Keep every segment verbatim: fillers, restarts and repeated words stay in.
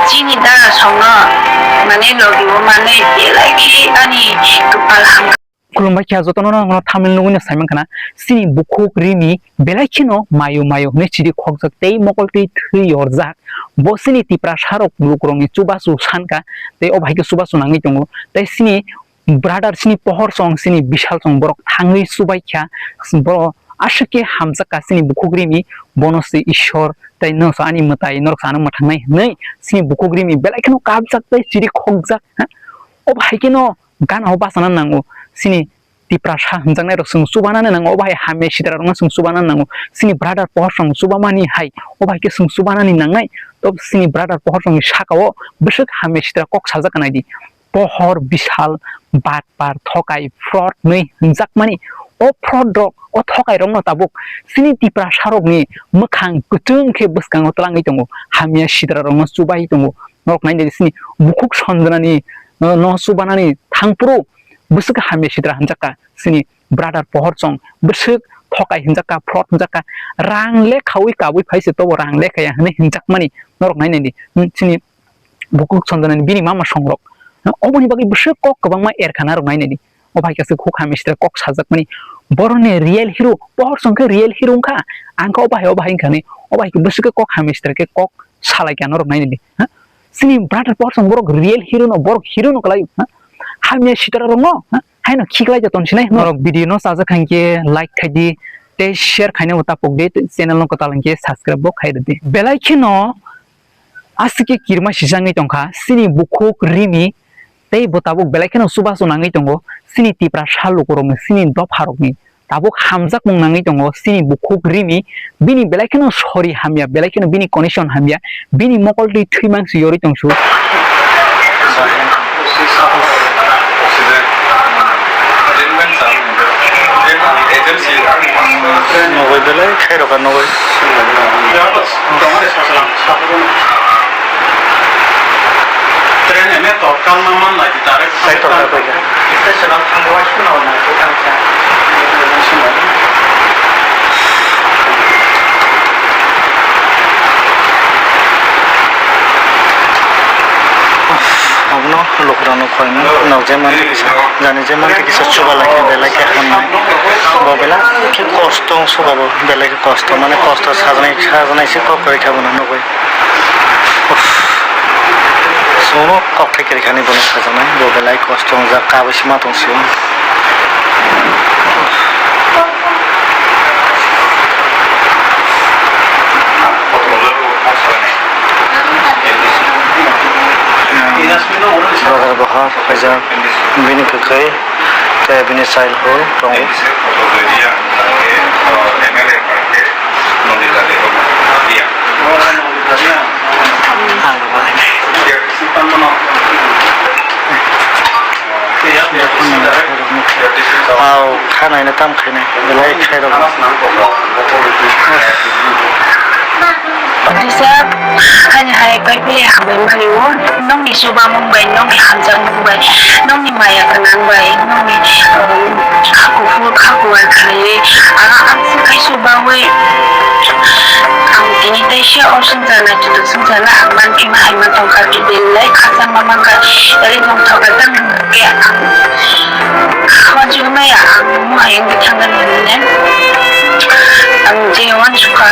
Chini dara songno mane logi o mane belai khe ani kwpal hamkha. Khulumbai kha jotono no, no thamil nugwi no sai mankha na, chini bukhuk Rimi belai kheno mayo mayo hwnwi chiri khokjak tei mokol twi thwi yorjak. Bo chini Tiprasa rok lukurokni chubachu sankha tei o bahai khe chubachu nangwi tongo. Tei chini brother chini Pohor chong, chini Bishal chong borok thangwi chubaikha, borok aswk khe hamjakha chini bukhuk Rimi, bono se Ishwar tei no se ani mwtai norok se ano mwthangnai hwnwi chini bukhuk Rimi belai kheno kapjak tei chiri khokjak, ha? O bahai kheno gana o bachana nango, chini Tiprasa hwnjaknai rok chwng chubanani nango, o bahai hamya sitra rokno chwng chubanani nango, chini brother Pohor chong chubamani hai o bahai khe chwng chubanani nangnai, to chini brother Pohor chongni saka o bwswk hamya sitra kok sajak nai di. Pohor, Bishal, Batpar, Thokai, Fraud hwnwi hwnjakmani. O fraud rok, o thokai rokno tabuk chini Tiprasa rokni mwkhang kwchwng khe bwskango twlangwi tongo, hamya sitra rokno chubai tongo. Norok nai nai chini bukhuk Sanjanani, uh, no chubanani thangphuru bwswk hamya sitra hwnjakha chini brother Pohor chong, bwswk thokai hwnjakha, fraud hwnjakha, rang lekhawi kabui phai se tobo rang lekhaya hwnwi hwnjakmani norok nai nai di. Hmm, chini bukhuk Sanjanani bini mama songrok. Oboni bagwi bwswk kok kwbangma erkha narok nai nai di. O bahai khe kok hamya sitra kok sajakmani. Boroni real hero, Pohor chong khe real hero wngkha. Ang khe o bahai, o bahai wngkha ni. O bahai khe bwswk khe kok hamya sitra khe kok salai khe norok nai nai di. Ha? Chini brother Pohor chong borok real hero no, borok hero no kwlai. Ha? Hamya sitra rok no. Ha? Haino khiklai ja ton sinai. Norok video no sajak khan khe like khai di. Tei share khaina bo tapok di. Channel no kwtal hwnkhe subscribe bo khai rw di. Belai kheno aswk khe kirima sijagwi tongkha chini bukhuk Rimi, tei bo tabuk belai kheno chubachu nangwi tongo chini Tiprasa lukurokni, chini dopharokni. Tabuk hamjakmung nangwi tongo chini bukhuk Rimi, bini belai kheno sori hamya, belai kheno bini condition hamya, bini mokol twi thwi mangsi yorwi tongsu. Nugwi belai khairokha nugwi. Train eme torkal na man lai di direct. Sai torkal koi ka. Station ang thangwi suna na ko thang sa. Abono lukurokno khoino nokjagmani kisa, jani jagmani kisa chubalai khe belai khe hamnai. Bo belai khe kosto wng suka bo, belai khe kosto, mane kosto sajagwi sajagwi se kok kwrwi kha bono nugwi. Uff. Chwngno kok thai kwrwi khani bono sajagwi, bo belai kosto wngjak, kabui se ma tong sio. Brother Bohar, paijak, bini kwkhwi, tei bini childhood tongo. Aw, khanai no tam khainai, belai khairok. Disa, ani hai pai pili hambai mani o, nongni chubamung bai, nongni hamjakmung bai, nongni maya gwnang bai, nongni, um, kha kuphur, kha kuar khlaiwi, ang amswk khai chubawi, ang tini teisa o swngcharna, chutuk swngcharna ang manphi ma hai ma tongkha, belai khachang ma mankha, eri tongthok kha tang khe ang. Wansuknai ang muhai wngwi thangkha nini. Ang je wansukha,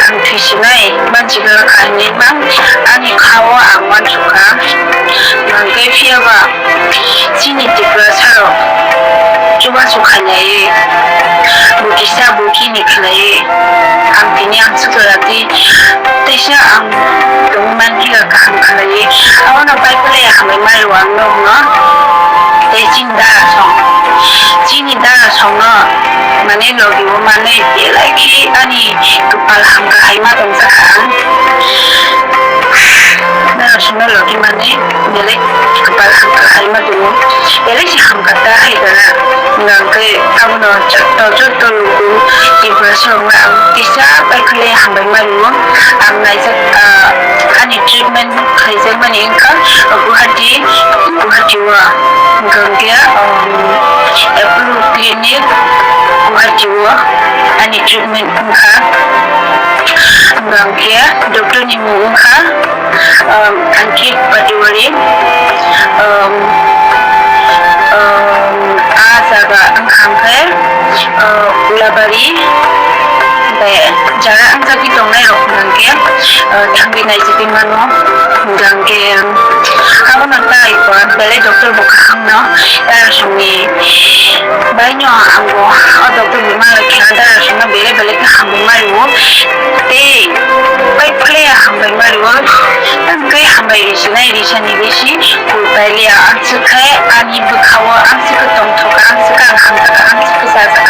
ang thwisinai mansi glak kha hinwi bang ani kha-o ang wansukha. Hwnkhe phiyaba chini Tiprasa rok chubachu khainai, bo kisa bo kini khlaiwi. Ang tini ang swkla twi teisa ang tongwi mankhe kaham khlaiwi. Abono pai phle hambai mari o ang nokno. Tei chini dara song, chini dara songno mane logi o mane belai khe ani kwpal hamkha hai ma tongjakha ang. Dara songno logi mane belai kwpal hamkha hai ma tongo. Belai se hamkha ta hai kana. Hwnkhe abono joto, joto luku Tiprasa rokno ang kisa pai khlai hambai ma ringo. Ang naijak, ah, ani treatment khlaijakmani wngkha Guwahati, Guwahati o. Hwnkhe, um, Apollo Clinic Guwahati o ani treatment wngkha. Hwnkhe Doctor ni mung wngkha, um, Ankit Patiwari, um, um, a jaga wngkha khe, uh, Ulabari, bai jara wngjakgwi tongnai rok hwnkhe, uh, thangwi naisingwi mano, hwnkhe, abono tai belai doctor bo kaham no, darasongni bai no ang bo o doctor bo ma khe darasongno belai belai kaham bo mario. Tei bai phle hambai mari o, tei hambai risi nai risa ni bisi, pul pai lia ang se khai ani bwkha o ang se khe tongthok ang se khe ang hamjak ang se khe sajak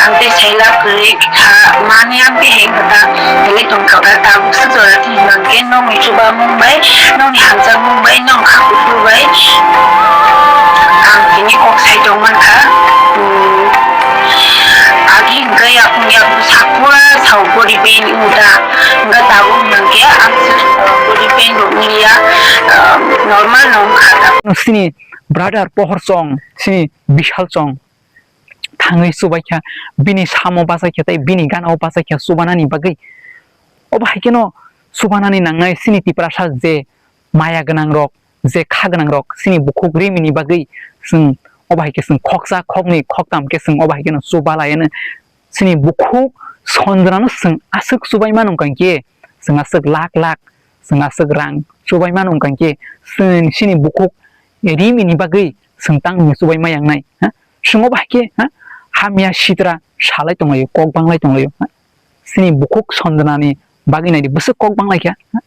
ang tei sai la kwrwi kha mani ang tei heng kha ta tei tongthok ta tabuk se jora tei hwnkhe nokni chuba mung bai nokni hamjak mung bai nok kha kuphur bai ang tini kok sai tong man kha. Hmm. Agi hwnkhe yakung yakung sakura sao body pain uda. Hwnkhe tabuk hwnkhe ang se, uh, body pain rok wngya, uh, normal no wngkha tabuk. Sini brother Pohor Chong, sini Bishal Chong thangwi chubaikha, bini samo bachaikha tei bini ganao bachaikha chubanani bagwi. Obo hai kheno chubanani nangnai sini Tiprasa je maya gwnang rok, je kha gwnang rok, sini bukhuk rimini bagwi chwng obo hai khe chwng khoksa, khoknwi, khoktam khe chwng obo hai kheno chuba laiano. Chini bukhuk sonjrano chwng aswk chubaima nung kangkhe, chwng aswk lakh lakh, chwng aswk rang chubaima nung kangkhe, chwng chini bukhuk rimini bagwi chwng tangni chubaima yangnai, ha? Chwng obo hai khe, ha? Hamya sitra salai tonglaio, kok banglai tonglaio, ha? Chini bukhuk sonjrani bagwi naidi bwswk kok banglaikha, ha?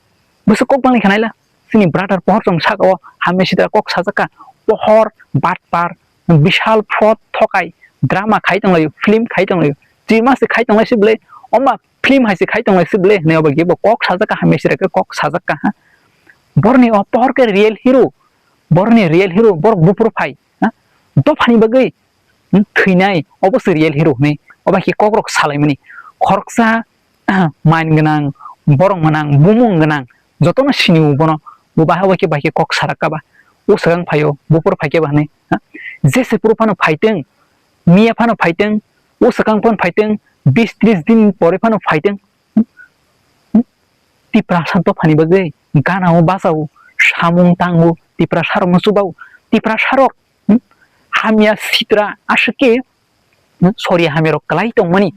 Bwswk kok banglaikha naila? Chini brother Pohor Chong saka o hamya sitra kok sajakka, Pohor, Batpar, Bishal, Fraud, Thokai, drama khai tonglaio, film khai tonglaio. Chirma se khai tonglai se bwle, oma film hai se khai tonglai se bwle, hwnwi obo khe bo kok sajakka, hamya sitra khe kok sajakka, ha. Borni o Pohor khe real hero, borni real hero, borok buphuru phai, ha. Dophani bagwi, hmm, thwinai, obo se real hero hwnwi, obo khe kokrok salaimani. Khoroksa, main gwnang, borok gwnang, bumung gwnang, jotono sinio bono, bo bahai bai khe, bai khe kok sarakka ba. O swkang phaio, buphuru phaikhe ba hwnwi, ha? Jese phuru phano phaitwng, miya phano phaitwng, o swkang phano phaitwng, bis tris din pore phano phaitwng. Hmm? Hmm? Tiprasa dophani bagwi ganao bachao, samung tango, Tiprasarokno chubao, Tiprasarok, hmm? Hamya sitra aswk khe, hmm? Sori hamya rok kwlai tongmani.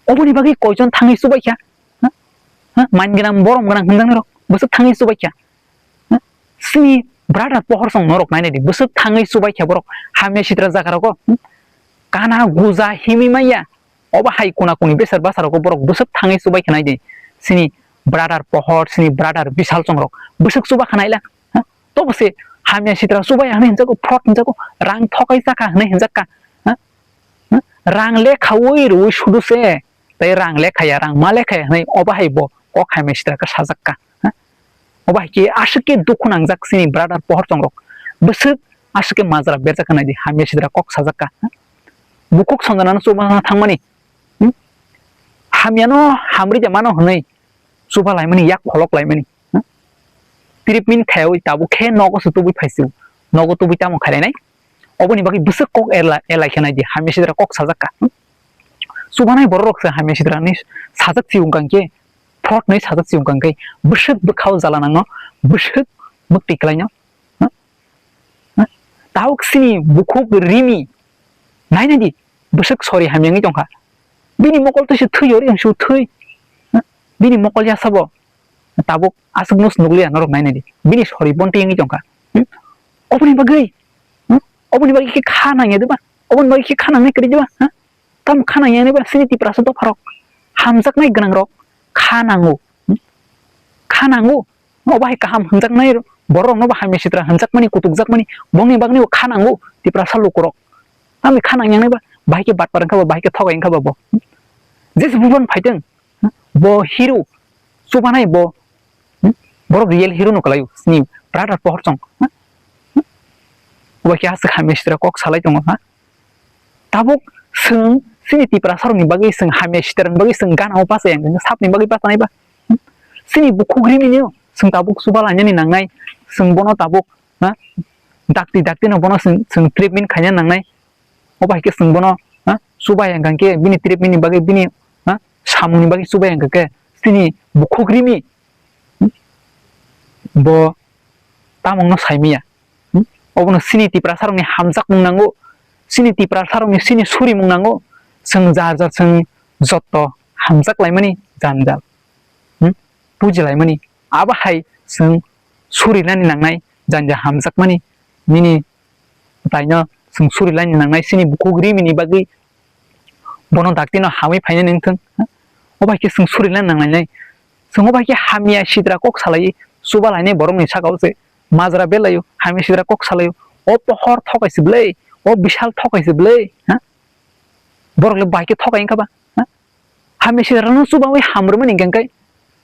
Oboni bagwi koijon thangwi chubaikha? Hmm? Hmm? Main gwnang, borom gwnang hwnjaknai rok bwswk thangwi chubaikha? Hmm? Chini brother Pohor Chong norok nainai di, bwswk thangwi chubaikha borok hamya sitra jaga rogo? Hmm? Kana guja himwi manya. Obo hai kuna kuni besar basa rogo borok bwswk thangwi chubaikha nai di. Chini brother Pohor, chini brother Bishal Chong rok bwswk chubakha naila. Ha? Tobo se hamya sitra chubaya hwnwi hinjago, fraud hinjago, rang thokai chakha hwnwi hinjakka. Ha? Ha? Rang lekhaui rwui sudu se, tei rang lekhaya, rang ma lekhaya hwnwi obo hai bo kok hamya sitra khe sajakka. Ha? Obo hai khe aswk khe dukhu nangjak chini brother Pohor Chong rok. Bwswk aswk khe majra berjak kha nai di, hamya sitra kok sajakka. Ha? Bukhuk sonjana no chubana thangmani. Hmm? Hamya no hamri de mano hwnwi chuba laimani, yak pholok laimani. Hmm? Treatment khaiwi tabuk khe nogo se tubui phaisio. Nogo tubui tamo khainai? Oboni bagwi bwswk kok erla, erlai khe nai di, hamya sitra kok sajakka. Hmm? Chubanai borok rok se hamya sitra ni sajak si wngkang khe, fraud ni sajak si wngkang khe, bwswk bwkhao jala nangno, bwswk mwktwi kwlaino. Hmm? Hmm? Tabuk sini bukhuk rimi, nainai di, bwswk sori hamya wngwi tongkha. Bini mokol twi se thwi ori ang su thwi. Hmm? Bini mokol ya sabo. Tabuk aswk no se nukliya norok nainai di. Bini sori bonti wngwi tongkha. Hmm? Oboni bagwi, hmm? Oboni bagwi khe kha nangya diba? Oboni bagwi khe kha nangnai kwrwi diba? Ha? Tamo kha nangya diba? Sini Tiprasa dopharok. Hamjaknai gwnangrok kha nango. Hmm? Kha nango. Obo hai kaham hwnjaknai borok rokno bo hamya sitra hwnjakmani, kutukjakmani, bongni bagwi bo kha nango Tiprasa lukurok. Ami kha nangya nai ba, bahai khe batpar wngkha ba, bahai khe thogai wngkha ba bo. Jese buphano phaitwng, bo hero, chubanai bo, hmm? Borok real hero no kwlaio, sini brother Pohor Chong, hmm? Hmm? Obo khe aswk hamya sitra kok salai tongo, ha? Tabuk chwng chini Tiprasa rokni bagwi chwng hamya sitra ni bagwi chwng gana o bachai ang khe sapni bagwi bachanai ba? Hmm? Chini bukhuk rimini chwng tabuk chuba lainani nangnai, chwng bono tabuk, ha? Dakti dakti no bono chwng, chwng treatment khaina nangnai. Obo hai khe chwng bono, ha, chubai ang khe bini treatment ni bagwi bini, ha, samung ni bagwi chubai ang khe chini bukhuk rimi, hmm, bo tamungno saimaya. Hmm? Obono chini Tiprasarokni hamjakmung nango, chini Tiprasarokni chini surimung nango, chwng jar jar chwng jotto hamjak laimani janjal, hmm, buji laimani. Abo hai chwng surinani nangnai, janja hamjakmani, nini taino chwng surilaini nangnai, chini bukhuk rimini bagwi bono daktino hamwi phainani wngthwng, ha? O bai khe chwng surilani nanglainai, chwng o bai khe hamya sidra kok salai, chuba lainai borokni saka o se majra belaio, hamya sidra kok salaio, o pohor thokai se bwlai, o bisal thokai se bwlai, ha? Borok le bai khe thokai wngkha ba, ha? Hamya sidrano chubawi hamrwmani hwnkhe,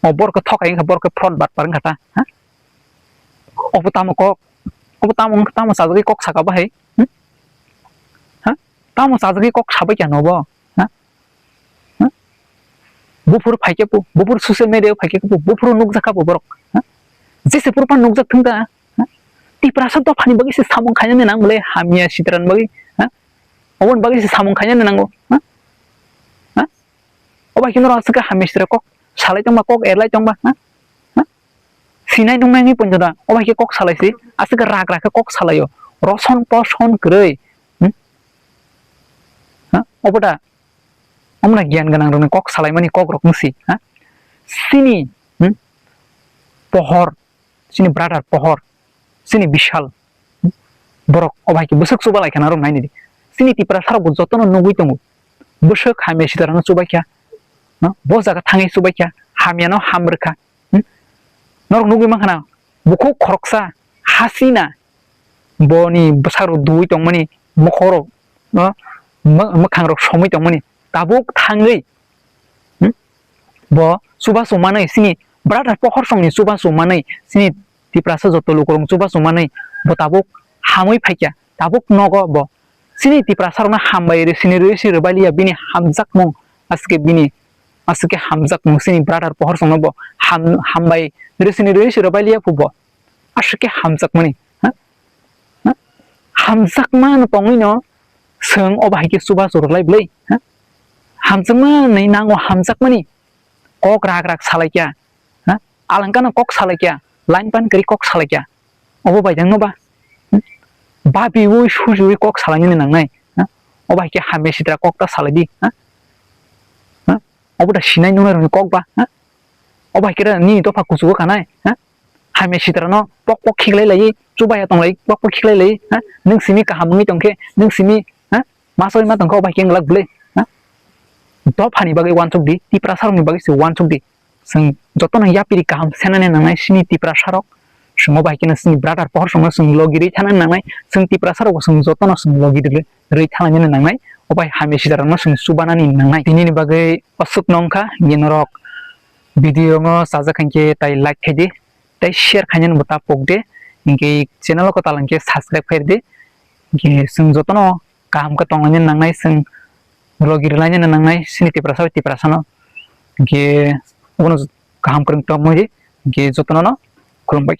o borok khe thokai wngkha, borok khe fraud batpar wngkha ta, ha? Obo tamo kok, obo tamo, tamo chajagwi kok saka bahai, hmm? Ha? Tamo chajagwi kok sabai kha nobo, ha? Ha? Buphuru phaikhe bo, buphuru social media phaikhe bo, buphuru nukjakha bo borok, ha? Jese phuru phano nukjak thung ta, ha? Tiprasa dophani bagwi se samung khainani nang bwle, hamya sidrani bagwi, ha? Oboni bagwi se samung khainani nango, ha? Ha? O bai khe norok aswk khe hamya sitra kok salai tongba, kok erlai tongba, ha? Ha? Sinai nungnai ni poito da, o bai khe kok salai se, aswk khe rak rak khe kok salaio, roson poson kwrwi, hmm? Ha? Obo da, omo na giyan gwnang rokni kok salaimani kok rok wngsi, ha? Chini, hmm, pohor, chini brother pohor, chini bisal, borok o bai khe bwswk chuba lai khana rok nainidi. Chini Tiprasa rok bo jotono nugwi tongo, bwswk hamya sidrano chubai kha, no? Bo jaga thangwi chubai kha, hamyano ham rwkha, hmm? Norok nugwi mankha na, bukhuk khoroksa Hasina boni bwsarok duwi tongmani, mokhorok, no? Mw-, mwkhangrok somwi tongmani, tabuk thangwi, hmm? Bo chubachu manwi, chini brother Pohorsongni chubachu manwi, chini Tiprasa joto lukurokni chubachu manwi bo tabuk hamwi phaikha, tabuk nogo bo. Chini Tiprasarokno hambai rwsini rwisi rwbailiya bini hamjakmung, aswkhe bini, aswkhe hamjakmung chini brother Pohorsongno bo ham-, hambai rwsini rwisi rwbailiya phubo. Aswkhe hamjakmani, ha? Ha? Hamjakma no tongwino chwng o bahai khe chubachu rwlai bwlai, ha? Hamjakma ni nango hamjakmani kok rak rak salaikya, ha? Alangkano kok salaikya, line pan kwrwi kok salaikya. Obo bai jangno ba? Hmm? Babiwi sujiwi kok salainani nangnai, ha? O bai khe hamya sitra kok ta salaidi, ha? Ha? Obo da sinai nungnai rokni kok ba, ha? O bai khe nini dopha kuchugo kanai, ha? Hamya sitrano pok pok khiklai laiwi, chubaya tonglai pok pok khiklai laiwi, ha? Nwng simi kaham wngwi tongkhe, nwng simi, ha? Masoi ma tongkhe o bai khe wng glak bwle, ha? Dophani bagwi uansuk di, Tiprasarokni bagwi se uansuk di. Chwng jotono yapiri kaham senani nangnai chini Tiprasarok. Chwng o bai kheno chini brother Pohorsongno chwng logi rwi thanani nangnai, chwng Tiprasarokbo chwng jotono chwng logi rwi, rwi thanani nangnai, o bai hamya sitrano chwng chubanani nangnai. Tinini bagwi aswkno wngkha, je norok video no chajak khankhe tai like khaidi, tei share khainani bo ta pokde, hinkhe channel o kwtal hinkhe subscribe khairidi, hinkhe chwng jotono kaham khe tonglainani nangnai, chwng logi rwlainani nangnai chini Tiprasa bai Tiprasano, hinkhe obono kaham kwrwng tongmani, hinkhe jotono no khulumbai.